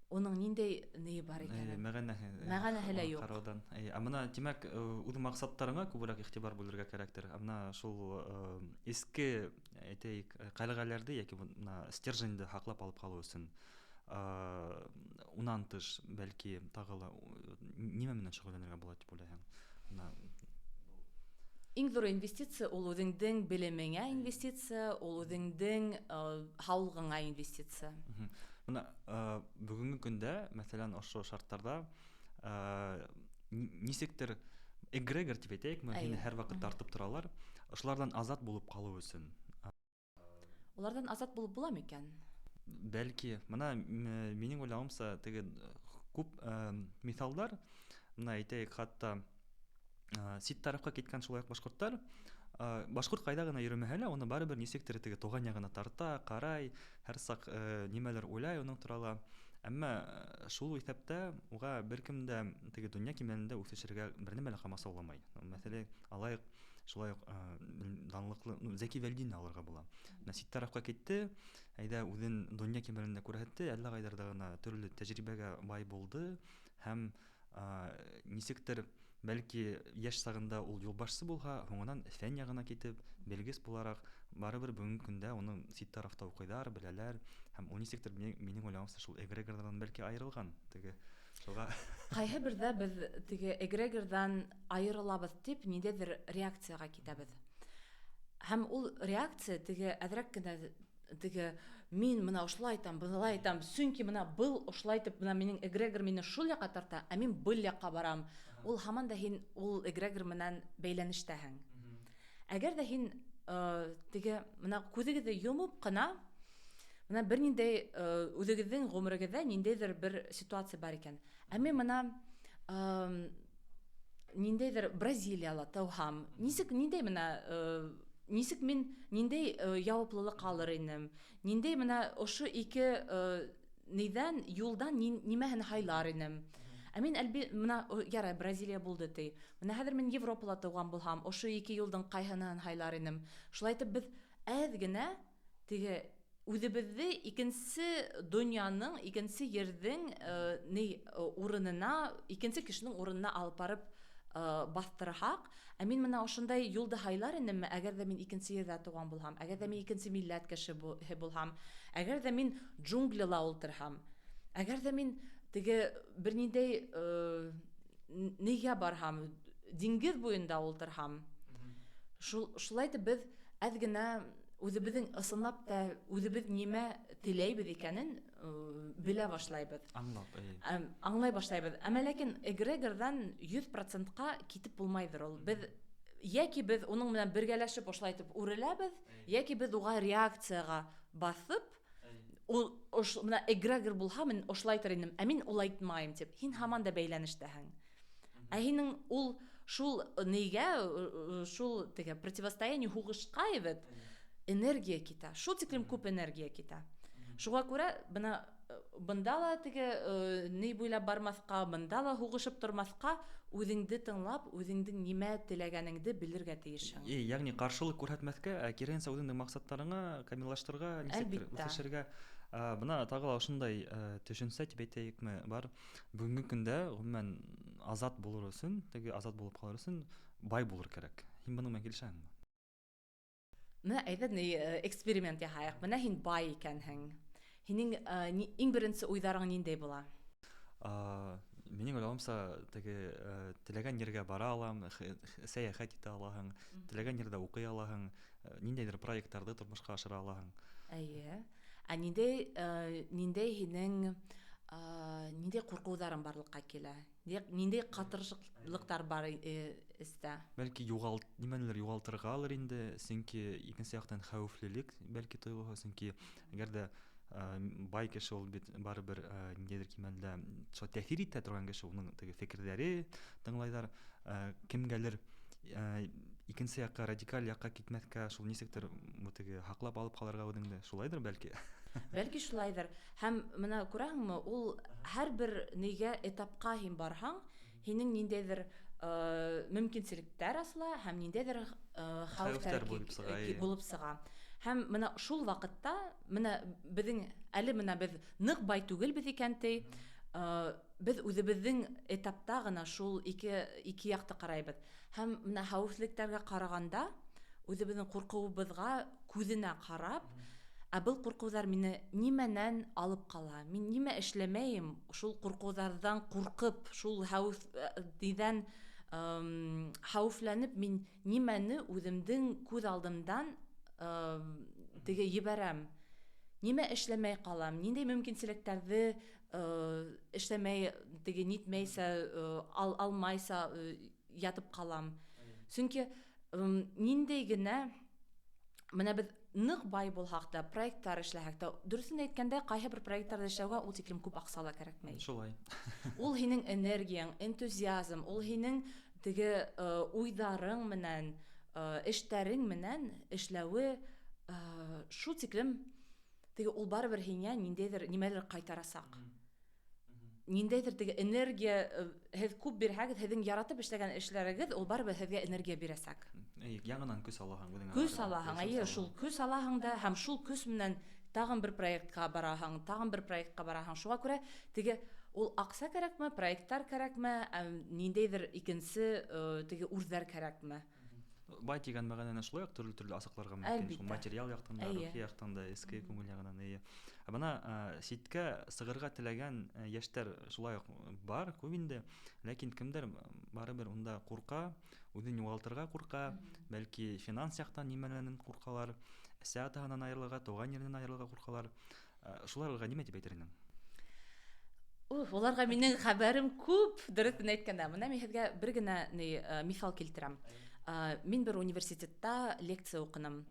уның ниндәй ни бар икәнен? Мәғәнәһе, Мәғәнәһе лә юҡ. Ҡарауҙан. Ә бына, тимәк, үҙ маҡсаттарыңа күберәк иғтибар бүлергә кәрәктер. Ә бына шул эске, әйтәйек, ҡәлғәләрҙе йәки бына стерженьде һаҡлап алып ҡалыу өсөн, унан тыш, бәлки, тағы ла нимә менән шөғөлләнергә була тип уйлайһың? Бына Иң ҙур инвестиция ул үҙеңдең белемеңә инвестиция, ул үҙеңдең һаулығыңа инвестиция. Бына бөгөнгө көндә, мәҫәлән, ошо шарттарҙа нисектер эгрегор тип әйтәйекме, һине һәр ваҡыт тартып торалар, ошоларҙан азат булып ҡалыу өсөн. Уларҙан азат булып була микән? Бәлки, бына минең уйлауымса, теге күп миҫалдар, бына әйтәйек, хатта сит тарафҡа киткән шулай уҡ башҡорттар, башҡорт ҡайҙа ғына йөрөмәһә лә, уны барыбер нисектер теге тыуған яғына тарта, ҡарай, һәр саҡ нимәлер уйлай уның турала. Әммә шул иҫәптә уға бер кем дә теге донъя кимәлендә үҫешергә бер нәмә лә ҡамасауламай. Мәҫәлән, алайыҡ, шулай уҡ данлыҡлы, Зәки Вәлдине алырға була. Менә сит тарафҡа китте, әйҙә үҙен донъя кимәлендә күрһәтте, әллә ҡайҙарҙа ғына төрлө тәжрибәгә бай булды һәм нисектер бәлки йәш сағында ул юлбашсы булһа, һуңынан фән яғына китеп, белгес булараҡ, барыбер бөгөнгө көндә уны сит тарафта уҡыйҙар, беләләр һәм ул нисектер минең уйлауымса шул эгрегорҙан бәлки айырылған теге шуға. Ҡайһы берҙә беҙ теге эгрегорҙан айырылабыҙ тип ниндәйҙер реакцияға китәбеҙ. Һәм ул реакция теге әҙерәк кенә Теге мин бына ошолай итәм, былай итәм, сөнки бына был ошолай итеп, бына минең эгрегор мине шул яҡҡа тарта, ә мин был яҡҡа барам. Ул һаман да һин ул эгрегор менән бәйләнештәһең. Әгәр ҙә һин теге бына күҙегеҙҙе йомоп ҡына, бына бер ниндәй үҙегеҙҙең ғүмерегеҙҙә ниндәйҙер бер ситуация бар икән. Ә мин бына ниндәйҙер Бразилияла тыуһам, нисек ниндәй бына нисек мин ниндәй яуаплылыҡ алыр инем, ниндәй бына ошо ике ниҙән юлдан нимәһен һайлар инем. Ә мин әлби бына ярай Бразилия булды ти. Бына хәҙер мин Европала тыуған булһам, ошо ике юлдың ҡайһыһын һайлар инем. Шулай итеп беҙ әҙ генә теге үҙебеҙҙе икенсе донъяның, икенсе ерҙең ни урынына, икенсе кешенең урынына алып барып баҫтырһаҡ, ә мин бына ошондай юлды һайлар инемме, әгәр ҙә мин икенсе ерҙә тыуған булһам, әгәр ҙә мин икенсе милләт кешеһе булһам, әгәр ҙә мин джунглила ултырһам, әгәр ҙә мин теге бер ниндәй нигә барһам, диңгеҙ буйында ултырһам. Шулай итеп беҙ әҙ генә үҙебеҙҙең ысынлап та үҙебеҙ нимә теләйбеҙ икәнен белә башлайбыҙ. Аңлап, аңлай башлайбыҙ. Әммә ләкин эгрегорҙан 100%-ҡа китеп булмайҙыр ул. Беҙ йәки беҙ уның менән бергәләшеп ошолай итеп үреләбеҙ, йәки беҙ уға реакцияға баҫып, ул бына эгрегор булһа, мин ошолай итер инем, ә мин улай итмайым тип. Һин һаман да бәйләнештәһең. Ә һинең ул шул нигә, шул теге противостояние һуғышҡа бит энергия китә. Шул тиклем күп энергия китә. Шуға күрә бына бында ла теге ни буйлап бармаҫҡа, бында ла һуғышып тормаҫҡа, үҙеңде тыңлап, үҙеңдең нимә теләгәнеңде белергә тейешһең. Йәғни ҡаршылыҡ күрһәтмәҫкә, ә киреһенсә үҙеңдең маҡсаттарыңа камиллаштырырға, нисектер үҫешергә. Бына тағы ла ошондай төшөнсә тип әйтәйекме бар. Бөгөнгө көндә ғөмүмән азат булыр өсөн, теге азат булып ҡалыр өсөн бай булыр кәрәк. Һин бының менән килешәһеңме? Бына әйҙә ни эксперимент яһайыҡ. Бына һин бай икәнһең. Һинең иң беренсе уйҙарың ниндәй була? Минең уйлауымса, теге теләгән ергә бара алам, сәйәхәт итә алаһың, теләгән ерҙә уҡый алаһың, ниндәйҙер проекттарҙы тормошҡа ашыра алаһың. Эйе. Ә ниндәй һинең ниндәй ҡурҡыуҙарың барлыҡҡа килә? Ниндәй ҡатыршыҡлыҡтар бар эстә? Бәлки нимәнелер юғалтырғалыр инде, сөнки икенсе яҡтан хәүефлелек бәлки тойғоһо, сөнки әгәр ҙә бай кеше ул бит барыбер ниндәйҙер кимәлдә шул тәьҫир итә торған кеше, уның теге фекерҙәре тыңлайҙар, кемгәлер икенсе яҡҡа, радикаль яҡҡа китмәҫкә, шул нисектер теге һаҡлап алып ҡалырға үҙеңде, шулайҙыр бәлки. Бәлки шулайҙыр. Һәм бына күрәһеңме, ул һәр бер нигә этапҡа һин барһаң, һинең ниндәйҙер мөмкинселектәр асыла һәм ниндәйҙер хәүефтәр булып сыға. Һәм бына шул ваҡытта бына беҙҙең әле бына беҙ ныҡ бай түгелбеҙ икән ти, беҙ үҙебеҙҙең этапта ғына шул ике яҡты ҡарайбыҙ. Һәм бына хәүефлектәргә ҡарағанда үҙебеҙҙең ҡурҡыуыбыҙға күҙенә ҡарап, ә был ҡурҡыуҙар мине нимәнән алып ҡала? Мин нимә эшләмәйем? Шул ҡурҡыуҙарҙан ҡурҡып, шул хәүеф хәүефләнеп мин нимәне үҙемдең күҙ алдымдан теге ебәрәм? Нимә эшләмәй ҡалам? Ниндәй мөмкинселектәрҙе эшләмәй, теге нитмәйсә, алмайса ятып ҡалам? Сөнки ниндәй генә бына беҙ ныҡ бай булһаҡ та, проекттар эшләһәк тә, дөрөҫөн әйткәндә, ҡайһы бер проекттарҙы эшләүгә ул тиклем күп аҡса ла кәрәкмәй. Шулай. Ул һинең энергияң, энтузиазм, ул һинең теге уйҙарың менән, эштәрең менән эшләүе шул тиклем теге ул барыбер һиңә ниндәйҙер нимәлер ҡайтарасаҡ. Ниндәйҙер теге энергия һеҙ күп бирһәгеҙ, һеҙҙең яратып эшләгән эшләрегеҙ ул барыбер һеҙгә энергия бирәсәк. Яңынан көс алаһың үҙеңә. Көс алаһың, эйе, шул көс алаһың да һәм шул көс менән тағын бер проектҡа бараһың, тағын бер проектҡа бараһың. Шуға күрә теге ул аҡса кәрәкме, проекттар кәрәкме, ниндәйҙер икенсе теге үрҙәр кәрәкме? Бай тигән мәғәнәне шулай уҡ төрлө-төрлө асыҡларға мөмкин. Шул материал яҡтан да, рухи яҡтан да, эске күңел яғынан. Ә бына ситкә сығырға теләгән йәштәр шулай уҡ бар, күп инде. Ләкин кемдер барыбер унда ҡурҡа, үҙен юғалтырға ҡурҡа, бәлки финанс яҡтан нимәләрҙән ҡурҡалар. Әсә-атаһынан айырылырға, тыуған еренән айырылырға ҡурҡалар. Шуларға нимә тип әйтер инең? Уф, уларға минең хәбәрем күп, дөрөҫөн әйткәндә. Бына мин һеҙгә бер генә ни миҫал килтерәм. Мин бер университетта лекция уҡыным.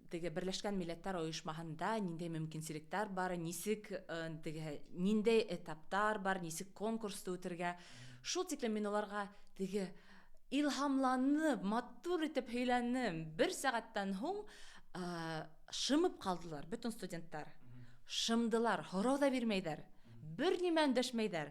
Теге Берләшкән Милләттәр Ойошмаһында ниндәй мөмкинселектәр бар, нисек теге ниндәй этаптар бар, нисек конкурсты үтергә. Шул тиклем мин уларға теге илһамланып, матур итеп һөйләнем. Бер сәғәттән һуң шымып ҡалдылар бөтөн студенттар. Шымдылар, һорау ҙа бирмәйҙәр. Бер нимә өндәшмәйҙәр.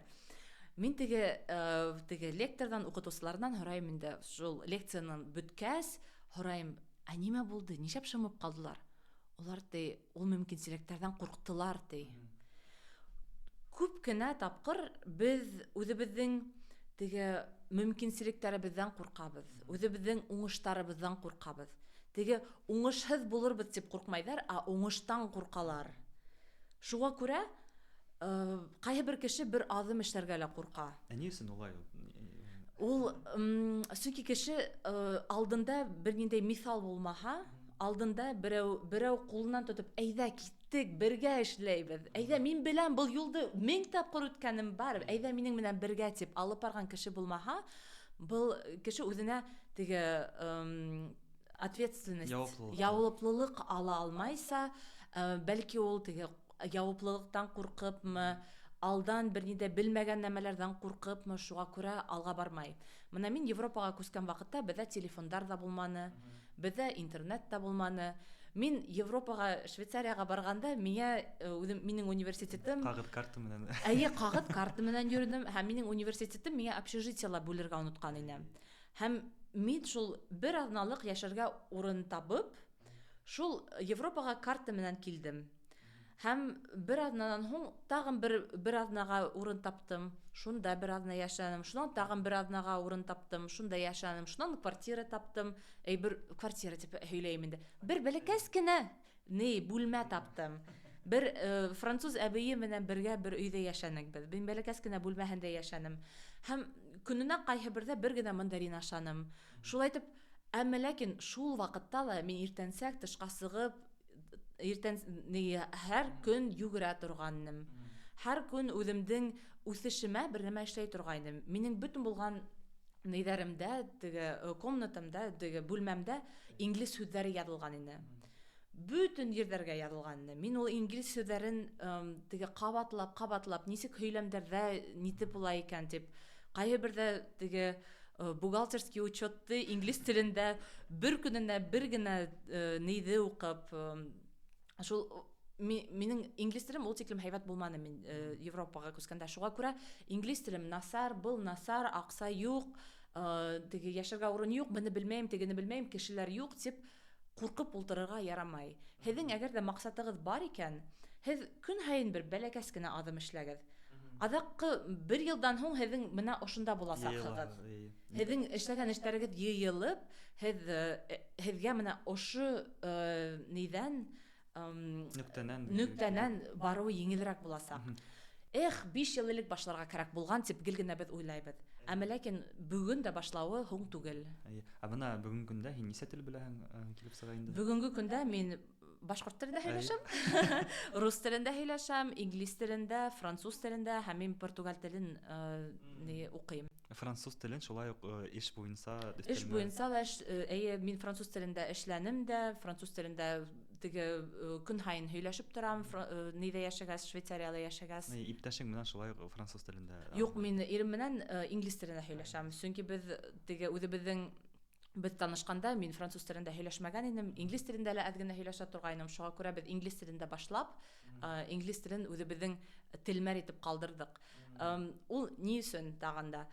Мин теге лекторҙан, уҡытыусыларҙан һорайым инде, шул лекциянан бөткәс, һорайым: "Ә нимә булды? Нишләп шымып ҡалдылар?" Улар ти, ул мөмкинселектәрҙән ҡурҡтылар ти. Күп кенә тапҡыр беҙ үҙебеҙҙең теге мөмкинселектәребеҙҙән ҡурҡабыҙ, үҙебеҙҙең уңыштарыбыҙҙан ҡурҡабыҙ. Теге уңышһыҙ булырбыҙ тип ҡурҡмайҙар, ә уңыштан ҡурҡалар. Шуға күрә ҡайһы бер кеше бер аҙым эшләргә лә ҡурҡа. Ә ни өсөн улай ул? Ул сөнки кеше алдында бер ниндәй миҫал булмаһа, алдында берәү ҡулынан тотоп, әйҙә киттек, бергә эшләйбеҙ. Әйҙә мин беләм, был юлды 1000 тапҡыр үткәнем бар. Әйҙә минең менән бергә тип алып барған кеше булмаһа, был кеше үҙенә теге ответственность, яуаплылыҡ ала алмайса, бәлки ул теге яуаплылыҡтан ҡурҡыпмы, алдан бер ни ҙә белмәгән нәмәләрҙән ҡурҡыпмы, шуға күрә алға бармай. Бына мин Европаға күскән ваҡытта беҙҙә телефондар ҙа булманы, беҙҙә интернет та булманы. Мин Европаға, Швейцарияға барғанда миңә үҙем минең университетым ҡағыҙ карта менән. Әйе, ҡағыҙ карта менән йөрөнөм һәм минең университетым миңә общежитиела бүлергә онотҡан ине. Һәм мин шул бер аҙналыҡ йәшәргә урын табып, шул Европаға карта менән килдем. Һәм бер аҙнанан һуң тағын бер аҙнаға урын таптым. Шунда бер аҙна йәшәнем. Шунан тағын бер аҙнаға урын таптым. Шунда йәшәнем. Шунан квартира таптым. Эй, бер квартира тип һөйләйем инде. Бер бәләкәс кенә ни бүлмә таптым. Бер француз әбейе менән бергә бер өйҙә йәшәнек беҙ. Мин бәләкәс кенә бүлмәһендә йәшәнем. Һәм көнөнә ҡайһы берҙә бер генә мандарин ашаным. Шулай итеп, әммә ләкин шул ваҡытта ла мин иртәнсәк тышҡа сығып, иртән һәр көн йүгерә торғанным. Һәр көн үҙемдең үҫешемә бер нәмә эшләй торғайным. Минең бөтөн булған нейҙәремдә, теге комнатамда, теге бүлмәмдә инглиз һүҙҙәре яҙылған ине. Бөтөн ерҙәргә яҙылған ине. Мин ул инглиз һүҙҙәрен теге ҡабатлап, нисек һөйләмдәрҙә нитеп була икән тип. Ҡайһы берҙә теге бухгалтерский учетты инглиз телендә бер көнөнә бер генә нейҙе уҡып, шул минең инглиз телем ул тиклем һәйбәт булманы мин Европаға күскәндә. Шуға күрә инглиз телем насар, был насар, аҡса юҡ, теге йәшәргә урын юҡ, быны белмәйем, тегене белмәйем, кешеләр юҡ тип ҡурҡып ултырырға ярамай. Һеҙҙең әгәр ҙә маҡсатығыҙ бар икән, һеҙ көн һайын бер бәләкәс кенә аҙым эшләгеҙ. Аҙаҡҡы бер йылдан һуң һеҙҙең бына ошонда буласаҡһығыҙ. Һеҙҙең эшләгән эштәрегеҙ йыйылып, һеҙгә бына ошо ниҙән нөктәнән барыуы еңелерәк буласаҡ. Эх, 5 йыл элек башларға кәрәк булған тип гел генә беҙ уйлайбыҙ. Әммә ләкин бөгөн дә башлауы һуң түгел. Ә бына бөгөнгө көндә һин нисә тел беләһең килеп сыға инде? Бөгөнгө көндә мин башҡорт телендә һөйләшәм, рус телендә һөйләшәм, инглиз телендә, француз телендә һәм мин португал телен уҡыйым. Француз телен шулай уҡ эш буйынса Эш буйынса ла, эйе, мин француз телендә эшләнем дә, француз телендә теге көн һайын һөйләшеп торам, ниҙә йәшәгәс, Швейцарияла йәшәгәс. Иптәшең менән шулай уҡ француз телендә? Юҡ, мин ирем менән инглиз телендә һөйләшәм, сөнки беҙ теге үҙебеҙҙең беҙ танышҡанда мин француз телендә һөйләшмәгән инем, инглиз телендә лә әҙ генә һөйләшә торғайным. Шуға күрә беҙ инглиз телендә башлап, инглиз телен үҙебеҙҙең телмәр итеп ҡалдырҙыҡ. Ул ни өсөн тағанда?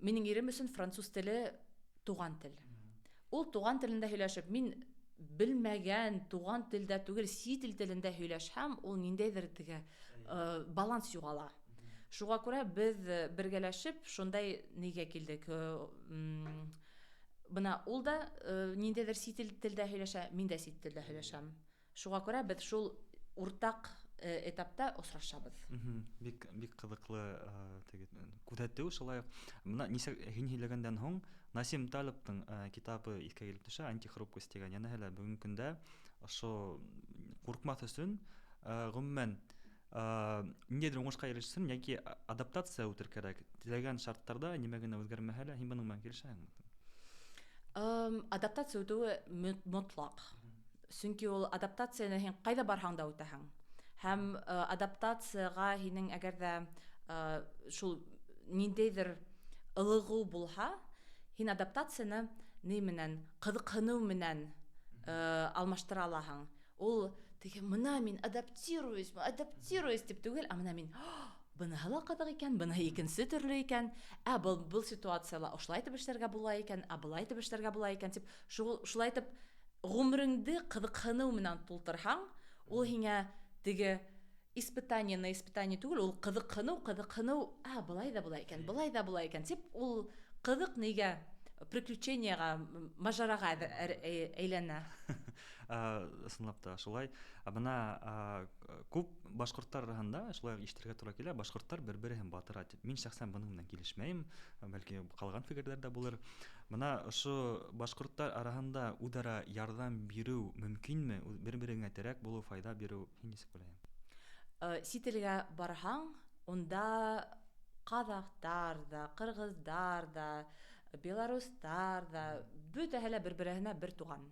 Минең ирем өсөн француз теле туған тел. Ул туған телендә һөйләшеп, мин белмәгән туған телдә түгел, сит ил телендә һөйләшһәм, ул ниндәйҙер теге баланс юғала. Шуға күрә беҙ бергәләшеп шундай нигә килдек. Бына ул да ниндәйҙер сит ил телдә һөйләшә, мин дә сит телдә һөйләшәм. Шуға күрә беҙ шул уртаҡ этапта осрашабыҙ. Бик бик ҡыҙыҡлы теге күҙәтеү шулай уҡ. Бына нисә һин һөйләгәндән һуң Насим Талиптың китабы иҫкә килеп төшә, «Антихрупкость» тигән. Йәнәһе лә бөгөнгө көндә ошо ҡурҡмаҫ өсөн, ғөмүмән, ниндәйҙер уңышҡа ирешер өсөн йәки адаптация үтер кәрәк. Теләгән шарттарҙа нимә генә үҙгәрмәһә лә, һин бының менән килешәһеңме? Адаптация үтеүе мотлаҡ. Сөнки ул адаптацияны һин ҡайҙа барһаң да үтәһең. Һәм адаптацияға һинең әгәр ҙә шул ниндәйҙер ылығыу булһа, һин адаптацияны ни менән, ҡыҙыҡһыныу менән алмаштыра алаһың. Ул теге мына мин адаптируюсь, адаптируюсь тип түгел, ә мына мин быныһы ла ҡыҙыҡ икән, быныһы икенсе төрлө икән, ә был ситуацияла ошолай итеп эшләргә була икән, ә былай итеп эшләргә була икән тип, шулай итеп ғүмереңде ҡыҙыҡһыныу менән тултырһаң, ул һиңә теге испытание на испытание түгел, ул ҡыҙыҡһыныу, ҡыҙыҡһыныу, ә былай ҙа була икән, былай ҙа була икән тип, ул ҡыҙыҡ нигә приключенияға, мажараға әйләнә. Ысынлап та шулай. Ә бына күп башҡорттар араһында шулай уҡ ишетергә тура килә, башҡорттар бер-береһен батыра тип. Мин шәхсән бының менән килешмәйем, бәлки ҡалған фекерҙәр ҙә булыр. Бына ошо башҡорттар араһында үҙ-ара ярҙам биреү мөмкинме? Бер-береңә терәк булыу, файҙа биреү, һин нисек уйлайһың? Сит илгә барһаң, унда ҡаҙаҡтар ҙа, ҡырғыҙҙар ҙа, белорустар ҙа, бөтәһе лә бер-береһенә бер туған.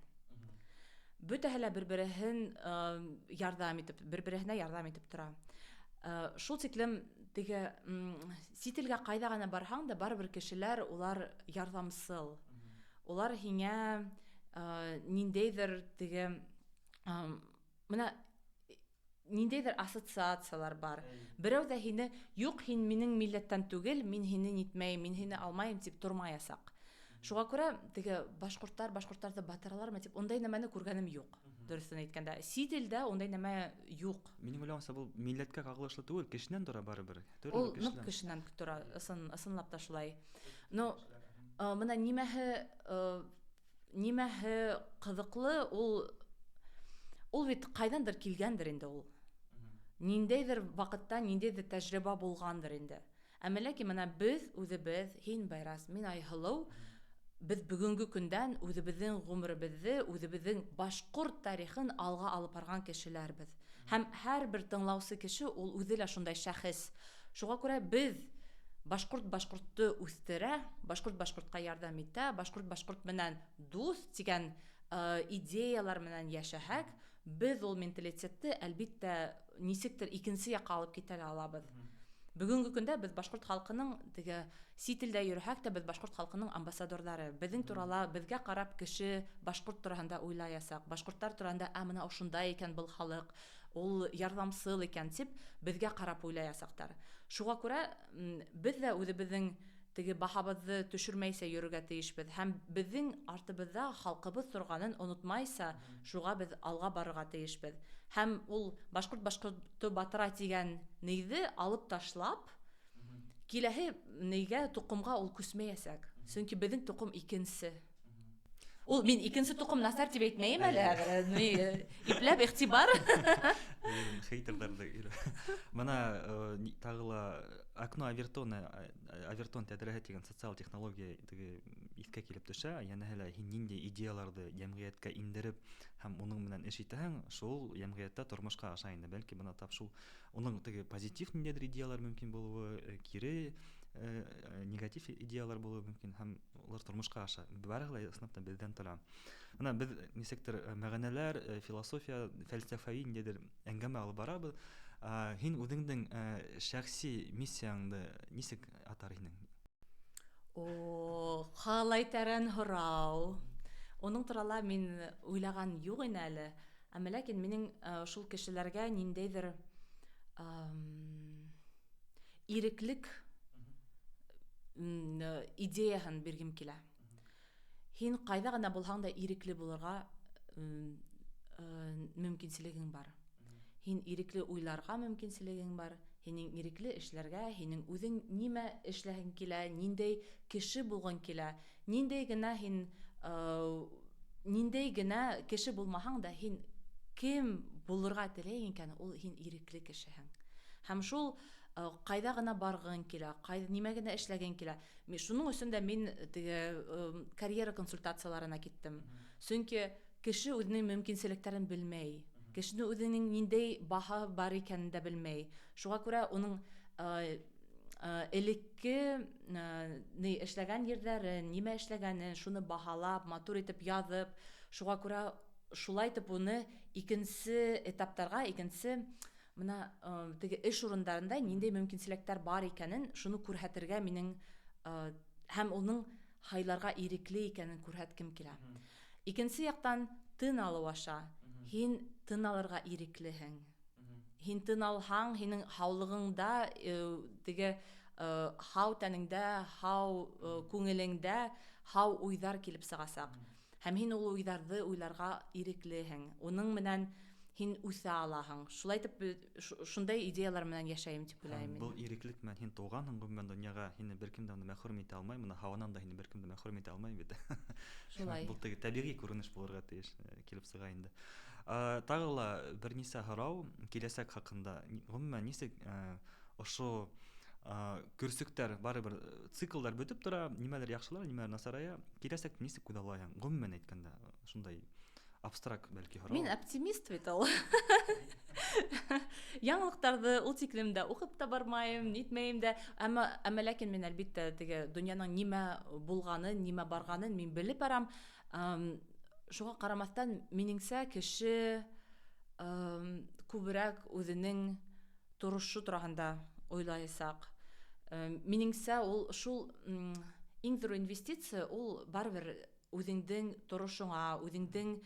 Бөтәһе лә бер-береһен ярҙам итеп, бер-береһенә ярҙам итеп тора. Шул тиклем теге сит илгә ҡайҙа ғына барһаң да, барыбер кешеләр улар ярҙамсыл. Улар һиңә ниндәйҙер теге бына ниндәйҙер ассоциациялар бар. Берәү ҙә һине, юҡ, һин минең милләттән түгел, мин һине нитмәйем, мин һине алмайым тип тормаясаҡ. Шуға күрә теге башҡорттар башҡорттарҙы батыралармы тип ундай нәмәне күргәнем юҡ. Дөрөҫөн әйткәндә, сит илдә ундай нәмә юҡ. Минең уйлауымса, был милләткә ҡағылышлы түгел, кешенән тора барыбер. Төрлө Ул кешеләр. ныҡ кешенән тора, ысынлап та шулай. Но бына нимәһе ҡыҙыҡлы, ул бит ҡайҙандыр килгәндер инде ул. Ниндәйҙер ваҡытта ниндәйҙер тәжрибә булғандыр инде. Әммә ләкин бына беҙ үҙебеҙ, һин Байрас, мин Айһылыу, беҙ бөгөнгө көндән үҙебеҙҙең ғүмеребеҙҙе, үҙебеҙҙең башҡорт тарихын алға алып барған кешеләрбеҙ. Һәм һәр бер тыңлаусы кеше ул үҙе лә шундай шәхес. Шуға күрә беҙ башҡорт башҡортто үҫтерә, башҡорт башҡортҡа ярҙам итә, башҡорт башҡорт менән дуҫ тигән идеялар менән йәшәһәк, беҙ ул менталитетты әлбиттә нисектер икенсе яҡҡа алып китә алабыҙ. Бөгөнгө көндә беҙ башҡорт халҡының теге сит илдә йөрөһәк тә, беҙ башҡорт халҡының амбассадорҙары. Беҙҙең турала, беҙгә ҡарап кеше башҡорт тураһында уйлаясаҡ, башҡорттар тураһында, ә бына ошондай икән был халыҡ, ул ярҙамсыл икән тип беҙгә ҡарап уйлаясаҡтар. Шуға күрә беҙ ҙә үҙебеҙҙең теге баһабыҙҙы төшөрмәйсә йөрөргә тейешбеҙ һәм беҙҙең артыбыҙҙа халҡыбыҙ торғанын онотмайса, шуға беҙ алға барырға тейешбеҙ. Һәм ул башҡорт башҡортто батыра тигән нейҙе алып ташлап, киләһе нейгә, тоҡомға ул күсмәйәсәк. Сөнки беҙҙең тоҡом икенсе. Ул мин икенсе тоҡом насар тип әйтмәйем әле, хәҙер. Ни, ипләп иғтибар. Хейтерҙарҙы өйрә. Бына тағы ла окно Овертона, Овертон тәҙрәһе тигән социаль технология теге иҫкә килеп төшә. Йәнәһе лә һин ниндәй идеяларҙы йәмғиәткә индереп һәм уның менән эш итәһең, шул йәмғиәттә тормошҡа аша инде. Бәлки бына тап шул уның теге позитив ниндәйҙер идеялар мөмкин булыуы, кире негатив идеялар булыуы мөмкин һәм улар тормошҡа аша. Барыһы ла ысынлап та беҙҙән тора. Бына беҙ нисектер мәғәнәләр, философия, фәлсәфәви ниндәйҙер әңгәмә алып барабыҙ. Һин үҙеңдең шәхси миссияңды нисек атар инең? О, ҡалай тәрән һорау. Уның турала мин уйлаған юҡ ине әле. Әммә ләкин минең шул кешеләргә ниндәйҙер иреклек идеяһын биргем килә. Һин ҡайҙа ғына булһаң да ирекле булырға мөмкинселегең бар. Һин ирекле уйларға мөмкинселегең бар, һинең ирекле эшләргә, һинең үҙең нимә эшләһең килә, ниндәй кеше булғың килә, ниндәй генә һин ниндәй генә кеше булмаһаң да, һин кем булырға теләй икән, ул һин ирекле кешеһең. Һәм шул ҡайҙа ғына барғың килә, ҡайҙа нимә генә эшләгең килә. Шуның өсөн дә мин теге карьера консультацияларына киттем. Сөнки кеше үҙенең мөмкинселектәрен белмәй. Кешенең үҙенең ниндәй баһа бар икәнен дә белмәй. Шуға күрә уның элекке ни эшләгән ерҙәрен, нимә эшләгәнен, шуны баһалап, матур итеп яҙып, шуға күрә шулай итеп уны икенсе этаптарға, икенсе бына теге эш урындарында ниндәй мөмкинселектәр бар икәнен шуны күрһәтергә минең һәм уның һайларға ирекле икәнен күрһәткем килә. Икенсе яҡтан тын алыу аша һин тын алырға иреклеһең. Һин тын алһаң, һинең һаулығыңда, теге һау тәнеңдә, һау күңелеңдә һау уйҙар килеп сығасаҡ. Һәм һин ул уйҙарҙы уйларға иреклеһең. Уның менән һин үҫә алаһың. Шулай итеп шундай идеялар менән йәшәйем тип уйлайым мин. Был иреклек менән һин тыуғанһың ғөмүмән донъяға, һине бер кем дә мәхрүм итә алмай, бына һауанан да һине бер кем дә мәхрүм итә алмай бит. Шулай. Был теге тәбиғи күренеш булырға тейеш килеп сыға инде. Тағы ла бер нисә һорау киләсәк хаҡында. Ғөмүмән нисек ошо көрсөктәр барыбер циклдар бөтөп тора, нимәлер яҡшылар, нимәлер насарая. Киләсәкте нисек күҙаллайһың? Ғөмүмән әйткәндә, шундай абстракт бәлки һорау. Мин оптимист бит ул. Яңылыҡтарҙы ул тиклем дә уҡып та бармайым, нитмәйем дә. Әммә ләкин мин әлбиттә теге донъяның нимә булғанын, нимә барғанын мин белеп барам. Шуға ҡарамаҫтан, минеңсә, кеше күберәк үҙенең торошо тураһында уйлаясаҡ. Минеңсә, ул шул иң ҙур инвестиция ул барыбер үҙеңдең торошоңа, үҙеңдең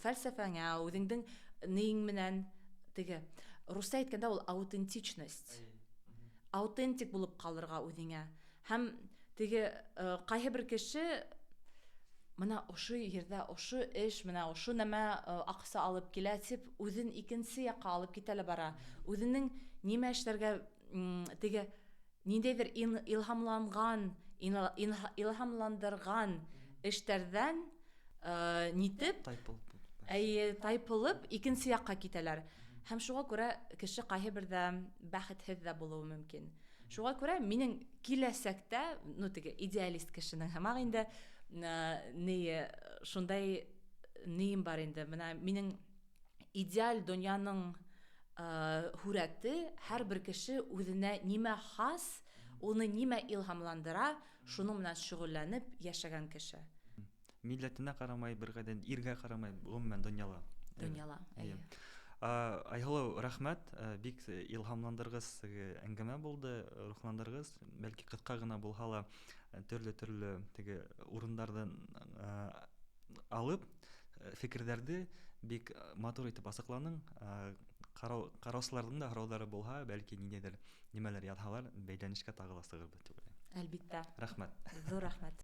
фәлсәфәңә, үҙеңдең нейең менән теге русса әйткәндә ул аутентичность. Аутентик булып ҡалырға үҙеңә. Һәм теге ҡайһы бер кеше мына ошо ерҙә ошо эш, мына ошо нәмә аҡса алып килә тип үҙен икенсе яҡҡа алып китә лә бара. Үҙенең нимә эшләргә теге ниндәйҙер илһамланған, илһамландырған эштәрҙән нитеп, тайпылып икенсе яҡҡа китәләр. Һәм шуға күрә кеше ҡайһы берҙә бәхетһеҙ ҙә булыуы мөмкин. Шуға күрә минең киләсәктә, ну теге идеалист кешенең һымаҡ инде, ни шундай нейем бар инде. Бына минең идеаль донъяның һүрәте һәр бер кеше үҙенә нимә хас, уны нимә илһамландыра, шуның менән шөғөлләнеп йәшәгән кеше. Милләтенә ҡарамай, бер ҡайҙан иргә ҡарамай, ғөмүмән донъяла. Донъяла, эйе. Айһылыу, рәхмәт, бик илһамландырғыс әңгәмә булды, рухландырғыс, бәлки ҡыҫҡа ғына булһа ла төрлө-төрлө теге урындарҙан алып фекерҙәрҙе бик матур итеп асыҡланың. Ҡараусыларҙың да һорауҙары булһа, бәлки ниндәйҙер нимәләр яҙһалар, бәйләнешкә тағы ла сығырбыҙ тип уйлайым. Әлбиттә. Рәхмәт. Ҙур рәхмәт.